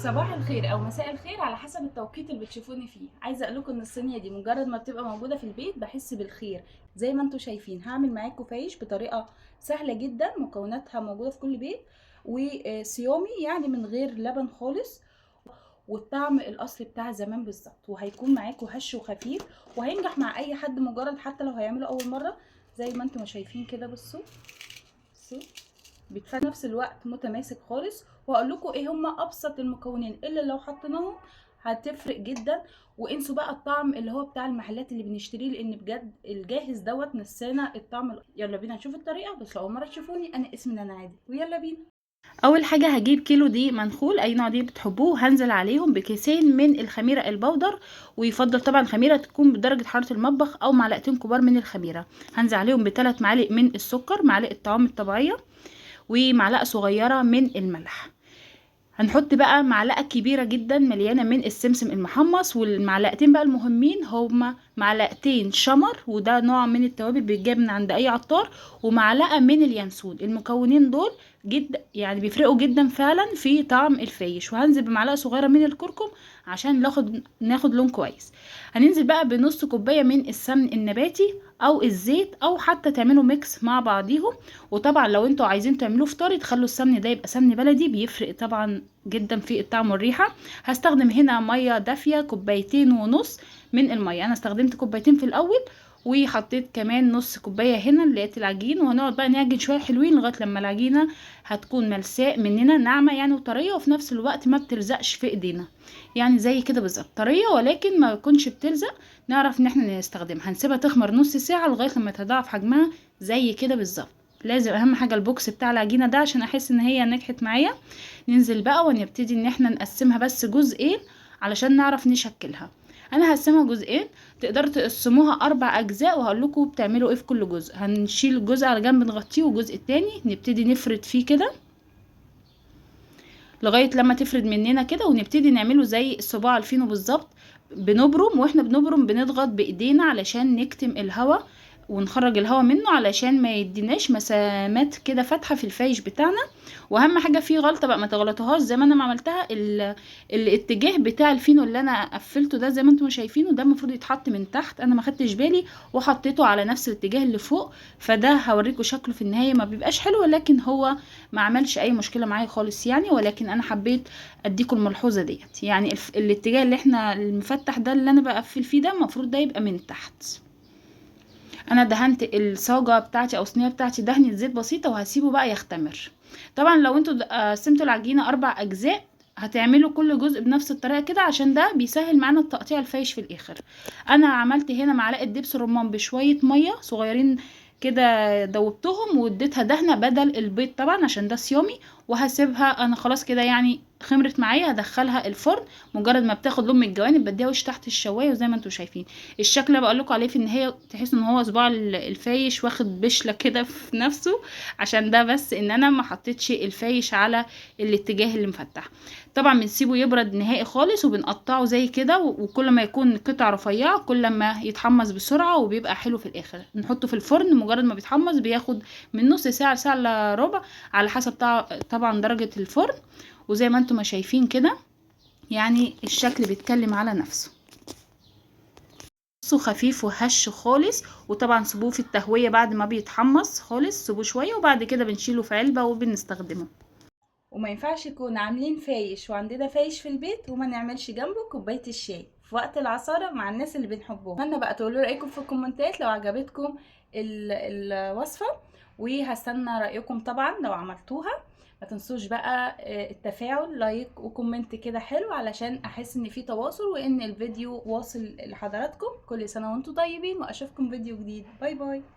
صباح الخير او مساء الخير على حسب التوقيت اللي بتشوفوني فيه. عايزه اقول لكم ان الصينية دي مجرد ما بتبقى موجودة في البيت بحس بالخير. زي ما انتم شايفين هعمل معاكم فايش بطريقة سهلة جدا، مكوناتها موجودة في كل بيت وصيامي، يعني من غير لبن خالص، والطعم الاصلي بتاع زمان بالظبط، وهيكون معاكم هش وخفيف وهينجح مع اي حد، مجرد حتى لو هيعمله اول مرة. زي ما انتم شايفين كده، بصوا بصوا في نفس الوقت متماسك خالص. وهقول لكم ايه هما ابسط المكونين اللي لو حطيناهم هتفرق جدا، وانسوا بقى الطعم اللي هو بتاع المحلات اللي بنشتريه، لان بجد الجاهز دوت نسانا الطعم. يلا بينا نشوف الطريقة، بس لو اول مرة تشوفوني انا اسمي نانا عادل، ويلا بينا. اول حاجة هجيب كيلو دقيق منخول، اي نوع دقيق بتحبوه، هنزل عليهم بكيسين من الخميره البودر، ويفضل طبعا خميره تكون بدرجة حرارة المطبخ، او معلقتين كبار من الخميره. هنزل عليهم ب3 معالق من السكر، معلقه طعام الطبيعية، ومعلقة صغيرة من الملح. هنحط بقى معلقه كبيرة جدا مليانة من السمسم المحمص، والمعلقتين بقى المهمين هما معلقتين شمر، وده نوع من التوابل بيتجاب من عند اي عطار، ومعلقة من اليانسون. المكونين دول جدا يعني بيفرقوا جدا فعلا في طعم الفايش. وهنزل بمعلقه صغيرة من الكركم عشان ناخد لون كويس. هننزل بقى بنص كوباية من السمن النباتي او الزيت، او حتى تعملوا mix مع بعضيهم. وطبعا لو انتوا عايزين تعملوه فطاري تخلوا السمن ده يبقى سمن بلدي، بيفرق طبعا جدا في الطعم والريحه. هستخدم هنا مية دافيه، 2.5 كوباية من المية. انا استخدمت 2 كوباية في الاول، وحطيت كمان نص كوباية هنا اللي هي العجين. وهنقعد بقى نعجن شوية حلوين لغاية لما العجينة هتكون ملساء مننا، ناعمة يعني وطريه، وفي نفس الوقت ما بتلزقش في ايدينا، يعني زي كده بالظبط، طرية ولكن ما تكونش بتلزق، نعرف ان احنا نستخدمها. هنسيبها تخمر نص ساعة لغاية لما تضاعف حجمها زي كده بالظبط. لازم اهم حاجة ال box بتاع العجينة ده عشان احس ان هي نجحت معايا. ننزل بقى ونبتدي ان احنا نقسمها بس جزئين علشان نعرف نشكلها. انا هقسمها جزئين، تقدروا تقسموها 4 اجزاء، وهقول لكم بتعملوا ايه في كل جزء. هنشيل الجزء على جنب نغطيه، والجزء التاني نبتدي نفرد فيه كده لغاية لما تفرد مننا كده، ونبتدي نعمله زي الصباع الفينو بالظبط. بنبرم، واحنا بنبرم بنضغط بايدينا علشان نكتم الهواء ونخرج الهواء منه، علشان ما يديناش مسامات كده فاتحة في الفايش بتاعنا. واهم حاجة في غلطه بقى ما تغلطوهاش زي ما انا ما عملتها، الاتجاه بتاع الفينو اللي انا قفلته ده زي ما انتم شايفينه ده المفروض يتحط من تحت، انا ما خدتش بالي وحطيته على نفس الاتجاه اللي فوق، فده هوريكم شكله في النهاية ما بيبقاش حلو، ولكن هو ما عملش اي مشكلة معايا خالص يعني، ولكن انا حبيت اديكم الملحوظة ديت. يعني الاتجاه اللي احنا المفتح ده اللي انا بقفل فيه ده المفروض ده يبقى من تحت. انا دهنت الصاجه بتاعتي او الصينية بتاعتي دهنه زيت بسيطة، وهسيبه بقى يختمر. طبعا لو انتوا قسمتوا العجينة 4 اجزاء هتعملوا كل جزء بنفس الطريقة كده، عشان ده بيسهل معانا التقطيع الفايش في الاخر. انا عملت هنا معلقه دبس رمان بشوية مية صغيرين كده، دوبتهم واديتها دهنه بدل البيض طبعا عشان ده صيامي، وهسيبها انا خلاص كده يعني خمرت معايا. هدخلها الفرن، مجرد ما بتاخد لون من الجوانب بديها وش تحت الشوايه، وزي ما انتم شايفين الشكل اللي بقول لكم عليه في النهاية، تحسوا ان هو صباع الفايش واخد بشله كده في نفسه، عشان ده بس ان انا ما حطيتش الفايش على الاتجاه اللي مفتح. طبعا بنسيبه يبرد نهائي خالص، وبنقطعه زي كده، وكل ما يكون قطع رفيعة كل ما يتحمص بسرعة وبيبقى حلو في الاخر. نحطه في الفرن، مجرد ما بيتحمص بياخد من نص ساعة لساعة الا ربع على حسب طبعا درجه الفرن. وزي ما انتم ما شايفين كده يعني الشكل بيتكلم على نفسه، بصوا خفيف وهش خالص. وطبعا سيبوه في التهوية بعد ما بيتحمص خالص، سيبوه شوية وبعد كده بنشيله في علبة وبنستخدمه. وما ينفعش يكون عاملين فايش وعندنا فايش في البيت وما نعملش جنبه كوباية الشاي في وقت العصارة مع الناس اللي بنحبهم. اتمنى بقى تقولوا رأيكم في الكومنتات لو عجبتكم الوصفة، وهستنى رأيكم طبعا لو عملتوها. ما تنسوش بقى التفاعل، like و comment كده حلو علشان احس ان في تواصل وان الفيديو واصل لحضراتكم. كل سنة وانتم طيبين، واشوفكم فيديو جديد. bye bye.